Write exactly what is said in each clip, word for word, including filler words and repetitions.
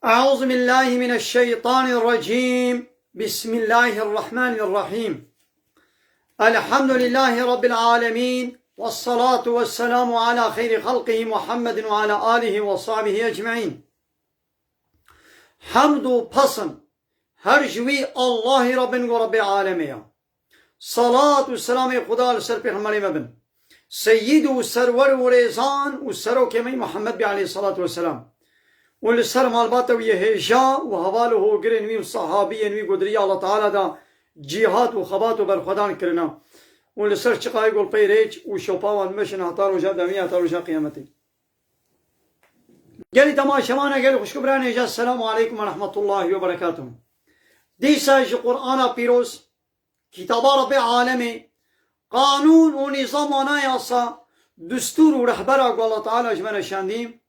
أعوذ بالله من الشيطان الرجيم. بسم الله الرحمن الرحيم. الحمد لله رب العالمين، والصلاة والسلام على خير خلقه محمد وعلى آله وصحبه أجمعين. Hemd û pesn her ji wî Allahî re bin ku Rebbê alemê ye. Salat û selamê Xuda li ser Pêxemberê me bin. Seyîd û serwer û rêzan û serokê me Muhammed bî aleyhissalatu vesselam. Û li ser malbata wî yê hêja û heval û hogirên wî û sahabiyên wî ku di riya Allah Teala de cîhat û xebat û berxwedan kirina. Û li ser çiqayê ku li pey rêç û şopa wan meşin heta roja demî, heta roja qiyametê. Gelî temaşevana, gelî xwişk û birayên hêja, Selamu aleykum ve rahmetullahi ve berekatuhu. Dîsa ji Qur'ana pîroz, kitaba Rebbê alemê, qanûn û nîzam, anayasa, destûr û rehbera ku Allah Teala ji me re şandî,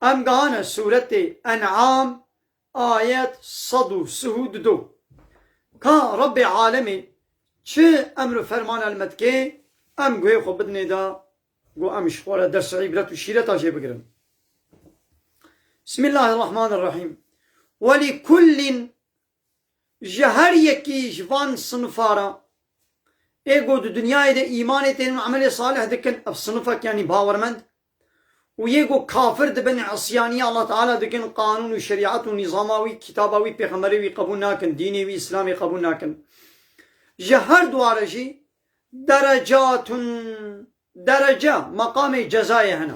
em gihane sûretê En'am, ayet sed û sih û du. Ka Rebbê alemê çi emr û ferman el me dike, em guhê xwe bidinê de, ku em ji xwe re ders û îbret û şîreta jê bigirin. Bismillahirrahmanirrahîm. Welîkullin, ji her yekî ji van sinifa re, ê ku di dinyayê de îmanê tên û emelê salih dikin, ev sinifek, yanî bawermend, û yê ku kafir dibin, isyaniya Allah Teala dikin, qanûn û şerîet û nîzama wî, kitaba wî, pêxemberê wî qebûl nakin, dînê wî, Îslamê qebûl nakin. Ji her dua re jî derecatun, derece, meqamê cezayê hene.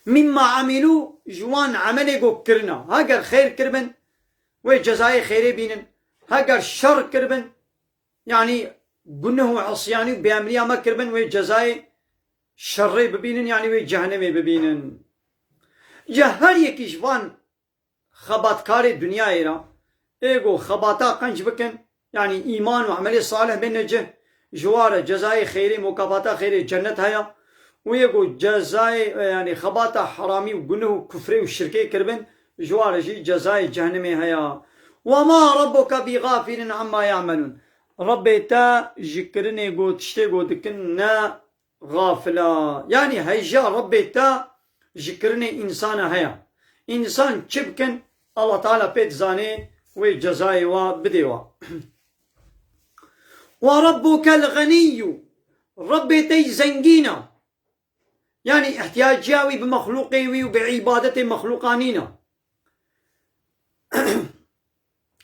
Mimma amilû, ji wan emelê ku kirina. Heger xêr kiribin, wê cezayê xêrê bînin. Heger şer kiribin, yanî guneh û isyanî û bêemriya me kiribin, wê cezayê şerê bibînin, yanî wê cehennemê bibînin. Ji her yekî ji van xebatkarê dinyayê re, ê ku xebata qenc bikin, yanî îman û emelê salih bêne cih, ji wa re cezayê xêrê, mukafata xêrê cennet heye. Û yê ku cezayê, yanî xebata heramî û guneh û kufrê û şirkê kiribin, ji wa re jî cezayê cehennemê heye. Ve ma rabbuke bi gafilin amma ya'melûn. Rebbê te ji kirinê ku, tiştê ku dikin, ne gafil e. Yanî hêja Rebbê te ji kirinê însana heye. Însan çi bikin, Allah Teala pê dizanê, wê cezayê wa bidê wa. Ve rabbukel ganiyyû. Rebbê te zengîn e. Yanî ihtiyaciya wî bi mexlûqê wî û bi îbadetê mexlûqa nîne.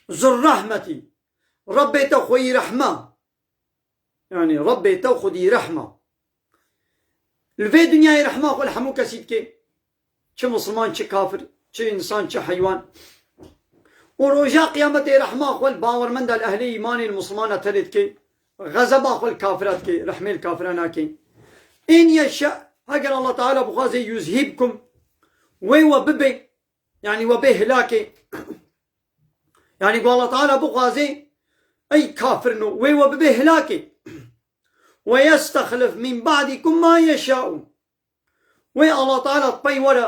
Zurrahmetî. Rebbê te xweyî rehme. Yanî Rebbê te xwedî rehma. Li vê dinyayê rehma xwe li hemû kesî dike. Çi misilman, çi kafir, çi însan, çi heywan. Û roja qiyametê rehma xwe li bawermenda, li ehlê îmanê, li misilmana tenê dike. Xezeba xwe li kafira dike, rehmê li kafira nake. În yeşe, heger Allah Teala bixwaze, yuzhibkum, wê we bibe, yanî we bê hilakê. Yanî ku Allah Teala bixwaze, ey kafirino, wê we bibe hilakê. Ve yestexlif min ba'dikum ma yeşa'u. Wê Allah Teala pey we re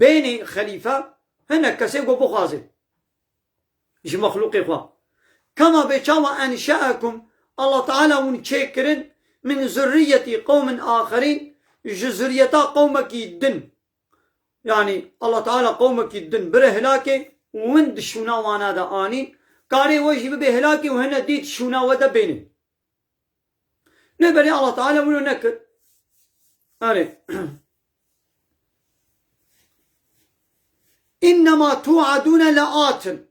bênê xelîfe, hinek kesê ku bixwaze ji mexlûqê xwe. Kema bê çawa enşe'ekum, Allah Teala hûn çêkirin, min zurriyetî qewmin axerîn, ji zurriyeta qewmekî din. Yanî Allah Teala qewmekî din bire hilakê û win di şûna wana de anîn, karê we jî bibe hilakê û hine dît şûna we de bênê. Lê belê Allah Teala wilo nekir. Erê. İnnemâ tu'adûne le'atin.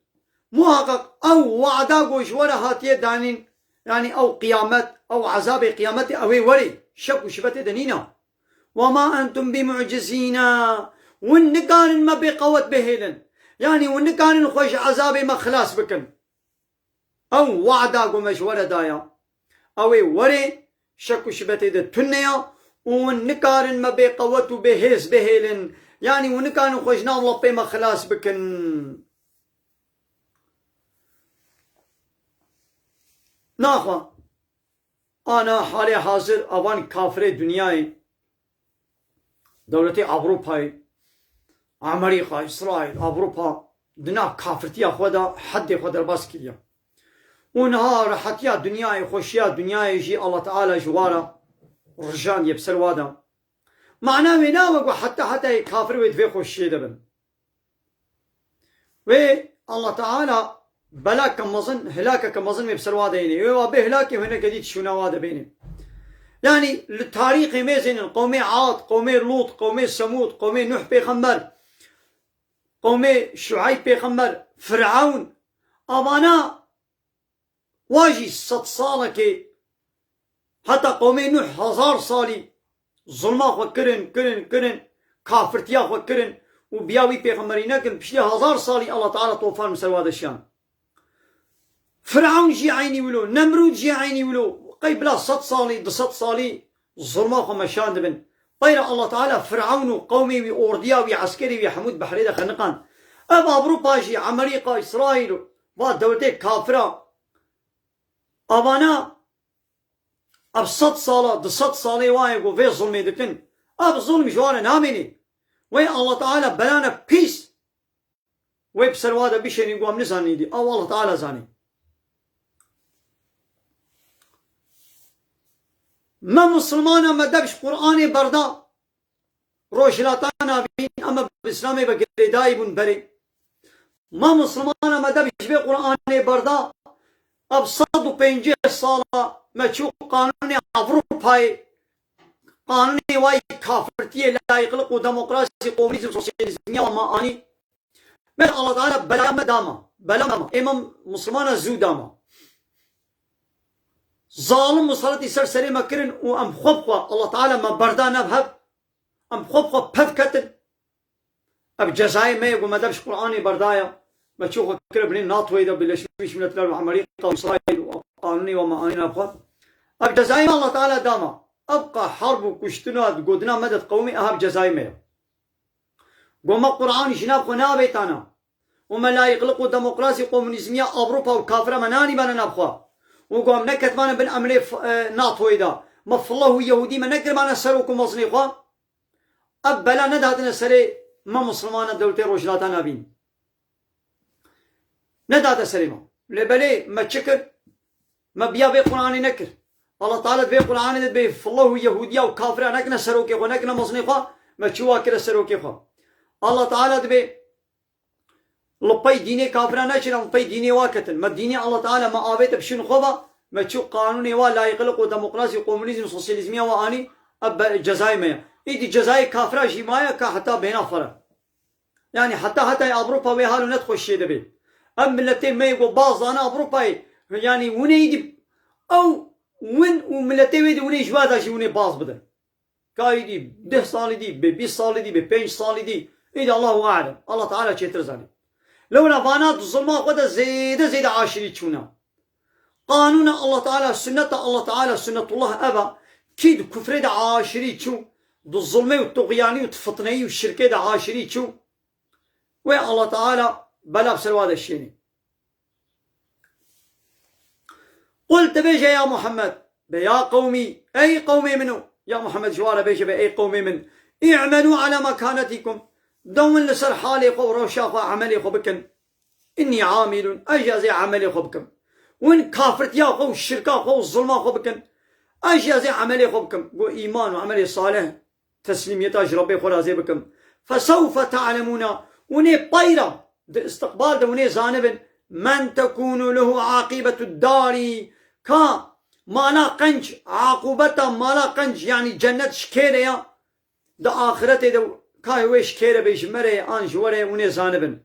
Muhakkak ew wa'da ku ji we re hatiye danîn, yanî ew qiyamet, ew ezabê qiyametê, ew ê werê, şek û şibetê de nîne. Ve ma entum bi mu'cizîne. Hûn nikarin me bê qewet bihêlin. Yanî hûn nikarin xwe ji ezabê me xilas bikin. Ew wada ku me ji we re daya, ew ê werê, şek û şibetê de tune ya û hûn nikarin me bê qewet û bê hêz bihêlin. Yanî hûn nikarin xwe ji nav lepê me xilas bikin. Naxwe. Ana halê hazir avan kafirê dinyayê, dewletê Ewropayê, Amerîka, Îsraîl, Ewropa di nav kafirtiya xwe de heddê xwe derbas kiriye. Û niha rehetiya dinyayê, xweşiya dinyayê jî Allah Teala ji wa re rijandiye bi ser wa de. Mana wê nabe ku heta hetayê kafir wê di vê xweşiyê de bin. Wê Allah Teala belake mezin, hilakeke mezin wê bi ser wa de hênê. Wê wa bê hilakê, hineke dî tişûna wa de bênê. Yanî li tarîxê mêzênin qewmê Ad, qewmê Lût, qewmê Semûd, qewmê Nuh pêxember, qewmê Şueyb pêxember, Firewn, avana wa jî sed salekê, heta qewmê Nuh hezar salî zulma xwe kirin, kirin, kirin, kafirtiya xwe kirin û biya wî pêxemberî nekin. Piştî hezar salî Allah Teala tofan bi ser wa de şiyan. Firewn jî eynî wilo, Nemrûd jî eynî wilo. Qey bila sed salî, du sed salî zulma xwe meşandibin. Peyra Allah Teala Firewn û qewmê wî, ordiya wî, eskerê wî hemû di behrê de xeniqand. Ev Avrupa jî, Amerîka, Îsraîl û va dewletê kafira, avana ev sed sala, du sed salê wa ye ku vê zulmê dikin. Ev zulm ji wan re namênê. Wê Allah Teala belane pîs wê bi ser wa de bişênî, ku em nizanin dî. Ew Allah Teala zanî. Me Musulmana, me dev ji Qur'anê berda. Rojhilata Navîn, em bi Îslamê ve girêdayî bûn berê. Me Musulmana, me dev ji vê Qur'anê berda. Ev sed û pêncî sala me çû qanûnê Avrupayê, qanûnê wayî kafirtiyê, layîqlik û demokrasî, komunîzm, sosyalîzmiya me anî. Bes Allah Teala belaya me dama. Bela me dama. Ê me Musulmana zû dama. Zalim musaletî ser serê me kirin û em xwe bi xwe, Allah Teala me berda nav hev, em xwe bi xwe pev ketin. Ev cezayê me ye ku me dev ji Qur'anê berdaya. Me çû xwe kire binê NATOyê de, Birleşmiş Milletler û Amerîka û Îsraîl û qanûnê we me anî nav xwe. Ev cezayê me Allah Teala dama. Ev qeherb û kuştina di godina me de diqewimê, ev cezayê me ye. Go me Qur'anî ji nav xwe navêtana. Û me layîqlik û demokrasî, komunîzmiya Ewropa û kafira me nanîbane nav xwe. Û go em neketibane bin emrê f-, e, NATOyê de. Me fillah û yehûdî me nekiribane serok û mezinê xwe. Ev bela nedatine serê me Musulmana dewletê Rojhilata Navîn. Nedate serê me. Lê belê me çi kir? Me biya vê Qur'anê nekir. Allah Teala di vê Qur'anê de dibê fillah û yehûdiya û kafira nekine serokê xwe, nekine mezinê xwe, me çi wa kire serokê xwe. Allah Teala dibê li pey dînê kafira neçin, em li pey dînê wa ketin. Me dînê Allah Teala me avête bi şûn xwe ve, me çû qanûnê wa, layîqlik û demokrasî, komunîzm, sosyalîzmiya wa anî, ev be-, cezayê me ye. Îdî cezayê kafira jî maye ka heta bêhna xwe re. Yanî heta hetayê Ewropa wê halo ne di xweşiyê de bê. Ev miletê me yê ku baz dane Ewropayê, yanî hûn ê îdî ew win û miletê wê de hûn ê ji we de jî hûn ê baz bidin. Ka îdî deh salî dî, bê bîst salî dî, bê pênc salî dî, îdî Allahu alem. Allah Teala çêtir zanî. Lewra vana di zulma xwe de zêde zêde aşirî çûne. Qanûna Allah Teala, sunneta Allah Teala, sunnetullah ev e. Kî di kufrê de aşirî çû, di zulmê û tuxyanî û di fitneyî û şirkê de aşirî çû, wê Allah Teala bela bi ser wa de şênî. Qul, dibêje ya Muhammed, be ya qewmî, ey qewmê min o. Ya Muhammed ji wa re bêje be ey qewmê min. I'melû ala mekanetikum. Dewin li ser halê xwe û rewşa xwe, emelê xwe bikin. Innî amilun, ez jî ez ê emelê xwe bikim. Win kafirtiya xwe û şirka xwe û zulma xwe bikin, ez jî ez ê emelê xwe bikim. Got, îman û emelê salih, teslîmiyeta ji Rebbê xwe re ez ê bikim. Fesewfe te'lemûna, hûn ê peyra, di istiqbal de hûn ê zanibin, men tekûnû lehu aqîbetud darî, ka mala qenc, aqûbeta mala qenc, yanî cennet ji kê re ya, di axiretê de ka wê ji kê re bê, ji me re ye an ji we re ye, hûn ê zanibin.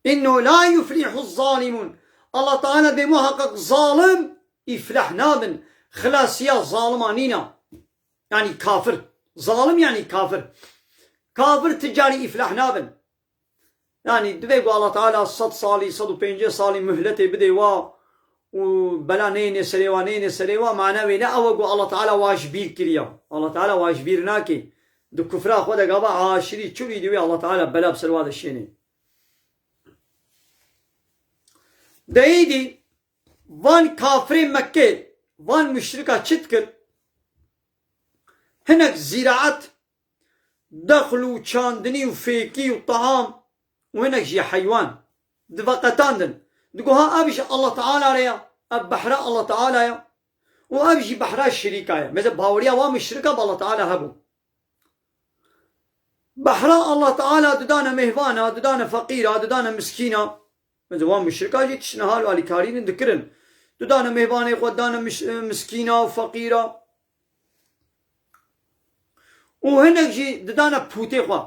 Innehu la yuflihu zalimun. Allah Teala bê muhaqqaq zalim îflah nabin. Xilasiya zalima nîna. Yanî kafir. Zalim yanî kafir. Kafir ti carî îflah nabin. Yanî divê ku Allah Teala sed salî, sed û pêncî salî muhletê bidê wa û bela neyne serê wa, neyne serê wa, mana wê ne ew e ku Allah Teala wa ji bîr kiriya. Allah Teala wa ji bîr nake. Di kufra xwe de gava aşirî çû, îdî wê Allah Teala bela bi ser wa de şênê. De îdî van kafirê Mekke, van muşrika çi dikir? Hinek zîraet, dexl û çandinî û fêkî û team û hinek jî heywan diveqetandin. Digo ha ev ji Allah Teala re ya, ev behra Allah Teala ya û ev jî behra şirîka ye. Mesela baweriya wa muşrika bi Allah Teala hebû. Behra Allah Teala didane mêhvana, didane feqîra, didane miskîna. Mesela wan muşrika jî tiştine hal alîkarînin dikirin. Didane mêhvanê xwe, didane mis-, miskîna û feqîra. Û hinek jî didane pûtê xwe.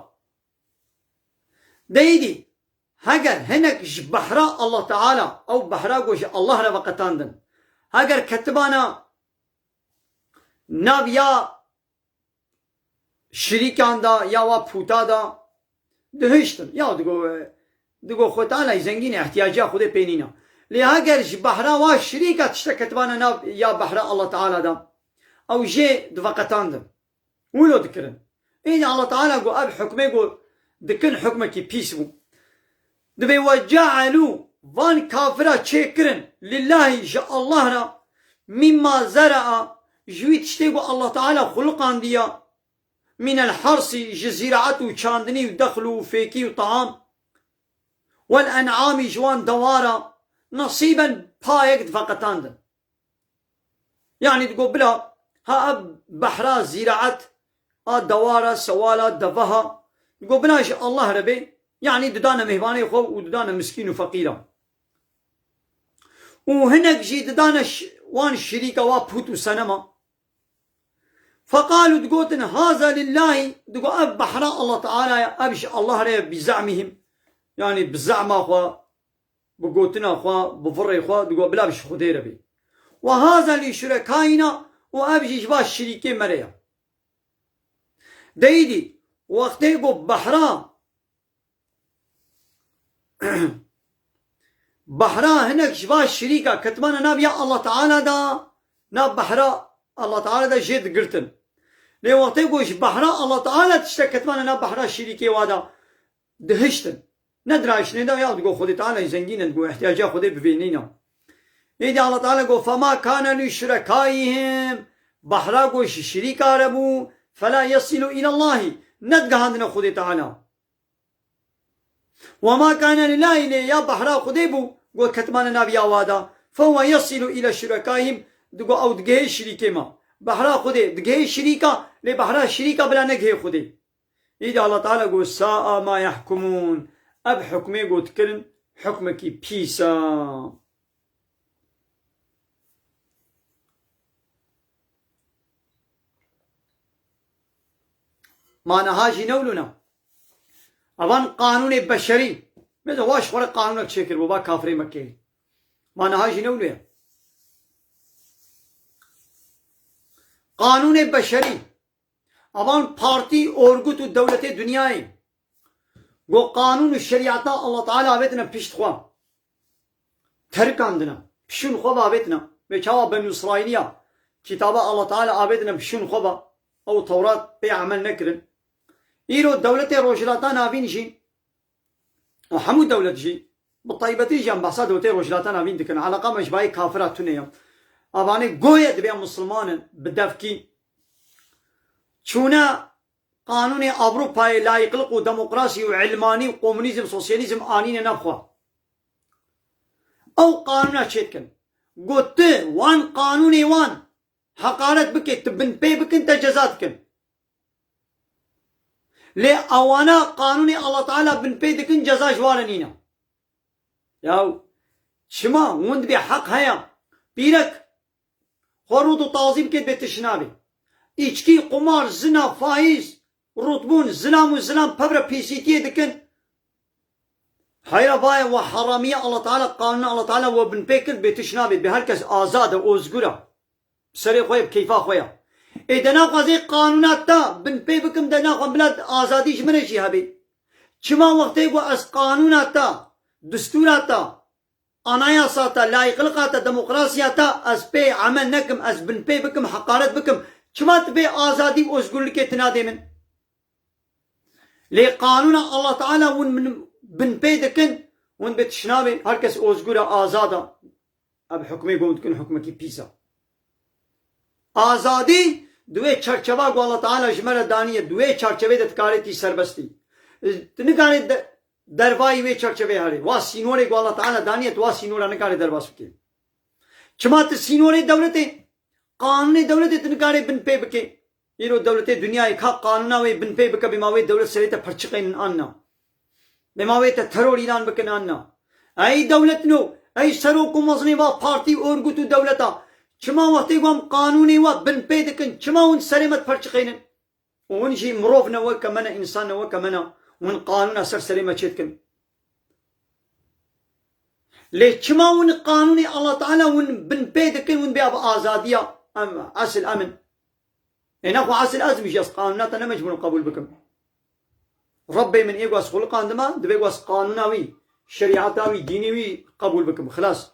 Deyîdî, heger hinek ji behra Allah Teala, ew behra ku ji Allah re veqetandin, heger ketibana nav ya şirîkan da, ya wa pûta da, dihiştin. Ya digo, digo Xwe Teala zengîn e, ihtiyaciya Xwedê pê nîna. Lê heger ji behra wa şirîka tiştek ketibana nav ya behra Allah Teala da, ew jê diveqetandin. Wilo dikirin. Êdî Allah Teala got, ev hukmê got dikin, hukmekî pîs bû. Divê, "Ve cealû", van kafira çêkirin, "lillahî", ji Allah re, "mîmma zeraa", ji wî tiştê ku Allah Teala xuliqandiya, "mînel harsî", ji zîraet û çandinî û dexl û fêkî û team, "wel en'amî", ji wan dewara, "nesîben", payek diveqetandin. Yanî digo bila ha ev behra zîraet, a dewara, sewala, deveha, digo bila ji Allah re bê, yanî didane mêhvanê xwe û didane miskîn û feqîra. Û hinek jî didane ş-, wan şirîka wa pût û senema. Feqalû, digotin, "Haza lillahî", digo ev behra Allah Teala ye, ev ji Allah re ye, bi ze'mihim, yanî bi zema xwe, bi gotina xwe, bi virê xwe, digo bila bi ji Xwedê re bê. "Ve haza li şurekayna", û ev jî ji va şirîkê me re ye. Deyîdî, wextê ku behra, behra hinek ji va şirîka ketibana nav ya Allah Teala da, nav behra Allah Teala da jê digirtin. Lê wextê ku ji behra Allah Teala tiştek ketibana nav behra şirîkê wa da, dihiştin. Nedirayiştinê de ya digo Xwedê Teala zengîn e, digo ihtiyaca Xwedê bi vê nîna. Êdî Allah Teala got, "Fema kane li şurekayhim", behra got ji şirîka re bû, "fela yesilu îlallahî", nedigihandine Xwedê Teala. "Ve ma kane lillahî", lê ya behra Xwedê bû, got ketmane nav ya wa da, "fehuve yesilu île şurekayhim", digo ew digihê şirîkê me. Behra Xwedê digihê şirîka, lê behra şirîka bila negihê Xwedê. Îdî Allah Teala got, "Sa'a ma yahkumûn." Ev hukmê got kirin, hukmekî pîs e. Ma niha jî ne wilo ne. Evan qanûnê beşerî. Mesela wa ji xwe re qanûnek çêkir, bo ba kafirê Mekkeyê. Ma niha jî ne wilo ye. Qanûnê beşerî. Avan partî, orgut û dewletê dinyayê go qanûn û şerîeta Allah Teala avêtine pişt xwe. Terikandine. Pişûn xwe ve avêtine. Vê çawa Benû Îsraîliya kitaba Allah Teala avêtine pişûn xwe ve. Ew Tewrat pê emel nekirin. Îro dewletê Rojhilata Navîn jî û hemû dewlet jî, bi taybetî jî em behsa dewletê Rojhilata Navîn dikin. Eleqa me ji bayê kafira tune ye. Avanê goye dibe misilman in, bi devkî. Çûne qanûnê Ewropayê, layîqlik û demokrasî û ilmanî û komunîzm, sosyalîzm anîne nav xwe. Ew qanûna çêdikin. Got tu wan qanûnê wan heqaret bike, tu binpê bikin, te ceza dikin. Lê ewana qanûnê Allah Teala binpê dikin, ceza ji wan re nîne. Yaw çima? Hûn dibê heq heye. Pîrek xwe rût û tazî bike, dibê tişt nabê. Îçkî, qumar, zina, faîz, rûtbûn, zilam û zilam pevre pîsîtiyê dikin. Heyra vaye we heramiye Allah Teala, qanûna Allah Teala we binpê kir, dibê tişt nabê. Dibê her kes azad e, ozgur e. Serê xwe ye, bi keyfa xwe ye. Ê de naxwazê qanûna te binpê bikim, de naxwazim bila azadî ji min re jî hebê. Çima wextê ku ez qanûna te, distûra te, anayasa te, layîqlika te, demokrasiya te ez pê emel nekim, ez binpê bikim, heqaret bikim, çima tu vê azadî û ozgurlikê tu nadê min? Lê qanûna Allah Teala hûn min binpê dikin, hûn bê tişt nabê, her kes ozgur e, azad e. Ev hukmê ku hûn dikin hukmekî pîs e. Azadî di wê çerçeva ku Allah Teala ji me re daniye, di wê çerçevê de dikarê tî serbestî. Tu nikarê de, dervayî wê çerçevê herê. Wa sînorê ku Allah Teala daniye, tu wa sînora nikarê derbas bikê. Çima tu sînorê dewletê, qanûnê dewletê tu nikarê binpê bikê? Îro dewletê dinyayê ka qanûna wê binpê bike, bê ma wê dewlet serê te perçiqênin an na. Bê ma wê te teror îlan bikin an na. Ey dewletno, ey serok û mezinê va partî, orgut û dewleta. Çima wextê ku em qanûnê we binpê dikin, çima hûn serê me diperçiqênin? Û hûn jî mirov ne weke me ne, însan ne weke me ne. Hûn qanûna ser serê me çêdikin. Lê çima hûn qanûnê Allah Teala hûn binpê dikin, hûn bê bi azadiya em, esil em in? Ê nexwe esil ez im jî, ez qanûna te ne mecbûr im qebûl bikim. Rebbê min ê ku ez xuliqandime, divê ku ez qanûna wî, şerîeta wî, dînê wî qebûl bikim. Xilas.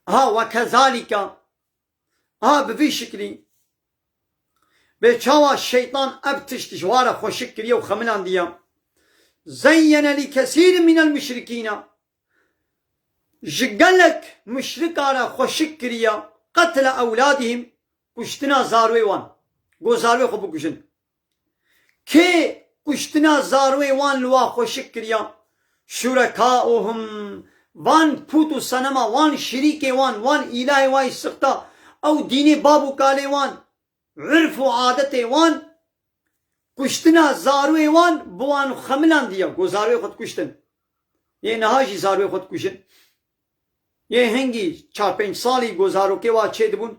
Ha, we kezalîke. Ha, bi vî şiklî. Bê çawa şeytan ev tişt ji wa re xweşik kiriye û xemilandiye. Zeyyene li kesîrin minel muşrikîne. Ji gelek muşrika re xweşik kiriye qetle ewladihim, kuştina zarwê wan. Go zarwê xwe bikujin. Kê kuştina zarwê wan li wa xweşik kiriya? Şurekauhum, van pût û senema wan, şirîkê wan, wan îlahê wa yî sixta, ew dînê bab û kalê wan, urf û adetê wan, kuştina zarwê wan bi wan xemilandiya, go zarwê xwe dikuştin. Yê niha jî zarwê xwe dikujin. Yê hingî çar pênc salî go zarokê wa çêdibûn,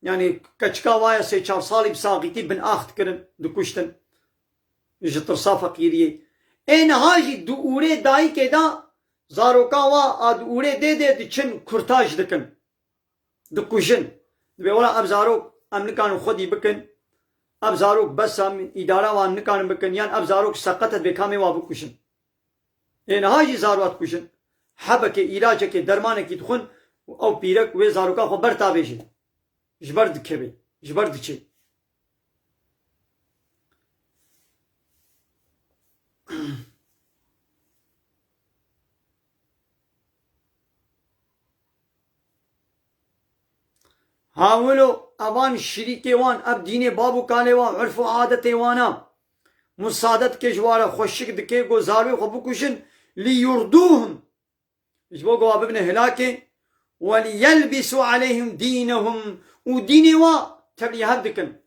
yanî keçika wa ya sê çar salî bi saxîtî bin ax dikirin, dikuştin. Ji tirsa feqîriyê. Ê niha jî di ûrê dayikê de zaroka wa a di ûrê dê dê diçin kurtaj dikin. Dikujin. Dibê wela ev zarok em nikarin xwedî bikin. Ev zarok bes e, îdara wan nikarin bikin. Yan ev zarok seqet e, dibê kamê wa bikujin. Ê niha jî zarwa dikujin. Hebekê, îlacekê, dermanekî dixwin û ew pîrek wê zaroka xwe ber tavêjê. Ji ber dikeve, ji ber diçe. Ha wilo evan şirîkê wan, ev dînê bab û kalê wan, urf û adetê wan a. Musade dike ji wa re, xweşik dike, go zarwê xwe bikujin, li yurduhum. Ji bo ku wa bibine hilakê, we li yelbisû aleyhim dînehum, û dînê wa tevlî hev dikin.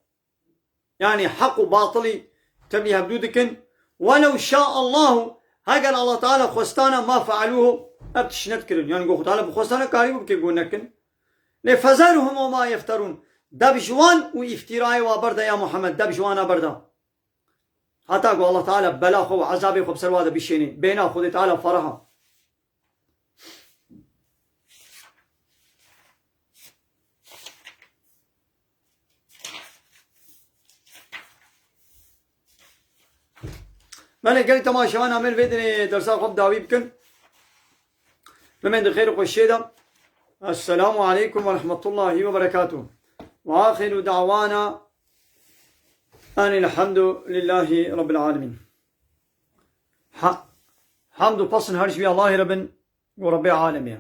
Yanî heq û batilî tevlî hevdû dikin. Welew şa Allahu, heger Allah Teala xwestana, ma fealûhu, ev tişt nedikirin. Yanî go Xwe Teala bixwestana karîbû bike, go nekin. Lê fezerhum we ma yefterûn. Dev ji wan û îftîrayê wa berda ya Muhammed, dev ji wana berda. Heta ku Allah Teala bela xwe û ezabê xwe bi ser wa de bişêne. Bêhna Xwedê Teala ferah a. Belê gelî temaşevan, em ê li vê dinê dersa xwe bi dawî bikin. Bimên di xêr û xweşiyê de. Esselamu aleykum ve rahmetullahi ve berekatuh. Ve axiru da'wana enil hamdu lillahi rabbil alemin. Ha, hamd û pesn her ji wî Allahê re bin û Rebbê alemê.